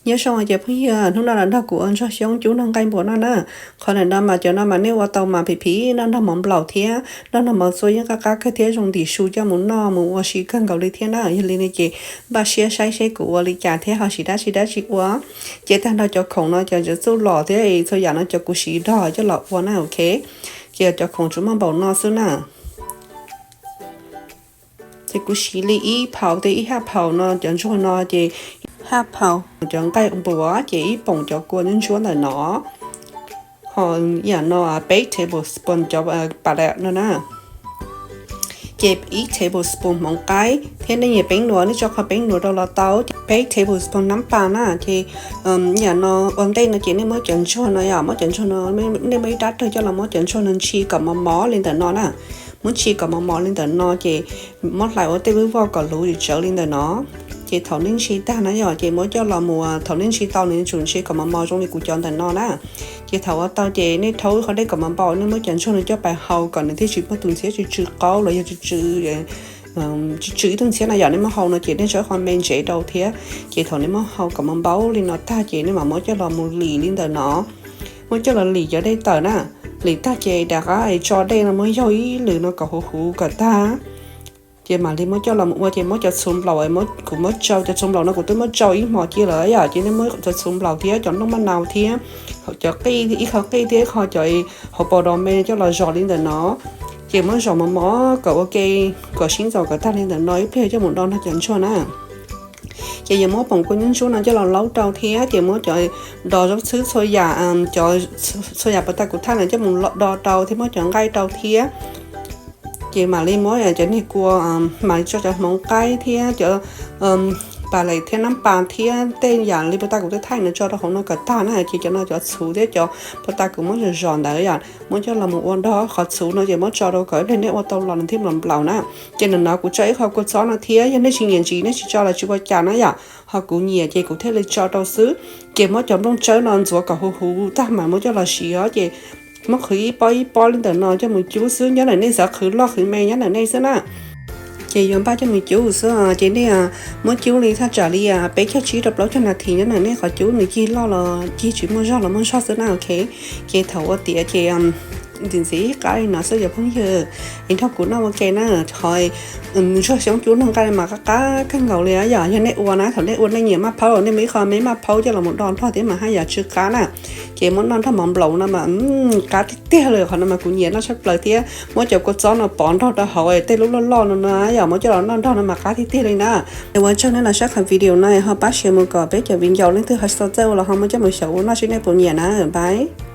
Nyob zoo cov phooj ywg, hnub no los nrog kuv ua ntsuag xyoob cub nrog nqaij npua noj na. Qhov ntawm no mas cov no mas nej ua tau mas phim phim noj nrog mov nplaum thiab noj nrog mov txua yeej qab qab kawg thiab zoo dim su coj mus noj mus ua si kawg nkaus li thiab na. Yog li no ces npaj siab saib seb kuv ua li cas thiab ho siv dab tsi dab tsi ua. Ces tag nrho cov khoom no cov txuj lom thiab txhua yam no cov kuv siv dog coj los ua na, ok. Ces cov khoom tsuas muaj npaum no xwb na. Ces kuv siv li ib phaus thiab ib haj phaus no cov ntsuag no ces haj phaus cov nqaij npua ces ib poom cov kua ntsuab ntsuab ntawm no. Ho yam no peb tablespoon cov palm no na. Ces ib tablespoon hmoov qaib thiab nej nyiam peeb nuas nej tso qhov peeb nuas rau los tau. Peb tablespoon nab pas na. Ces yam no ua ntej no ces nej muab cov ntsuag no yom, muab cov ntsuag no, nej muab ib rab rawg coj los muab cov ntsuag no ntshis kom mos mos li ntawm no na. Muab ntshis kom mos mos li ntawm no ces muab hlais ua tej lub voj kom luv tsawv li ntawm no. Ces thaum nej ntshis tag na yom, ces muab coj los mus, thaum nej ntshis tau nws yuav tsum ntshis kom mos mos zoo li kuv cov ntawm no na. Ces thaum ua tau ces nej rhaub qhov dej kom mos npaum, nej muab cov ntsuag no coj pais hau kom nws thiaj tsis muaj tus ntxhiab tsw tsw qaub los yog tsw tsw tsw tsw ib tug ntxhiab na yom. Nej muab hau no ces nej tso qhov me ntsev rau thiab. Ces thaum nej muab hau kom mos npaum li no tag ces nej mam muab coj los mus lim li ntawm no. Muab coj los lim cov dej tawm na. Lim tag ces rov qab tso dej no muab yaug ib lwm no kom huv huv kom tag. Ces mam li muab coj los ua, ces muab cov txhuv nplaum, kuv muab tsau cov txhuv nplaum no kuv twb muab tsau ib hmos cia lawm yom. Ces nej muab cov txhuv nplaum thiab cov nplooj maj nau thiab cov qij, ib qho qij thiab ib qho cov hauv paus dos me coj los zom li ntawm no. Ces muab zom mos mos kom ua ke, kom sib ntxaws kom tag li ntawm no ib pliag coj mus do nrog cov ntsuag na. Ces yuav muab poom kua ntsuab no coj los laub rau thiab ces muab cov dos zaub txhwb txhua yam, cov txhua yam pas tas kuv thaij no coj mus do rau thiab muab cov nqaij rau thiab. Ces mam li muab cov niag kua, mam li tso cov hmoov qaib thiab cov pas lem thiab nab pas thiab tej yam li pas tas kuv twb thaij no tso rau hauv no kom tag na. Ces cov no cov txhuv thiab cov pas tas kuv muab zom zom ntawd yom, muab coj los mus ua nrog qhov txhuv no ces muab tso rau kom ib pliag nej ua tau los nws thiaj nplaum nplaum na. Ces ntawm no kuv tso ib qho kua txob no thiab, yog nej tsis nyiam ntsis nej tsis tso los tsis ua cas na yom, ho kuv nyiam ces kuv thiaj li tso rau xwb. Ces muab cov nplooj tsawb no ntxuav kom huv huv tag mam muab coj los siv os. Ces muab qhwv ib pob ib pob li ntawm no coj mus cub xwb, nyob ntawm nej xav qhwv loj qhwv me nyob ntawm nej xwb na. Ces yuav npaj coj mus cub xwb, ces nej muab cub li thaj tsam li peb caug tsib rau plaub caug nas this nyob ntawm nej qhov cub, nws cig loj los cig, tsis muaj zog los muaj zog xwb na, ok. Ces thaum ua tiav ces ntxim ntxim qab li no xwb cov phooj ywg, es nrog kuv noj ua ke na. Qhov ntsuag xyoob cub nrog nqaij mas qab qab kawg nkaus li yom. Yog nej ua na, thaum nej ua nej nyiam maj phaub los nej muab ib qho me maj phaub coj los mus do nrog thiab mas haj yam tsw qab na. Ces muab noj nrog mov nplaum no mas qab tiag tiag li. Qhov no mas kuv nyiam noj tshaj plaws thiab. Muab cov kua txob no pov nrog rau hauv tej lub loj loj no no yom, muab coj los noj nrog no mas qab tiag tiag li na. Es ua tsaug nej los saib qhov video no, ho pab share mus kom peb cov viv ncaus leej twg ho tsis tau txawj ua los ho muab coj mus xyaum ua noj seb nej puas nyiam na. Bye.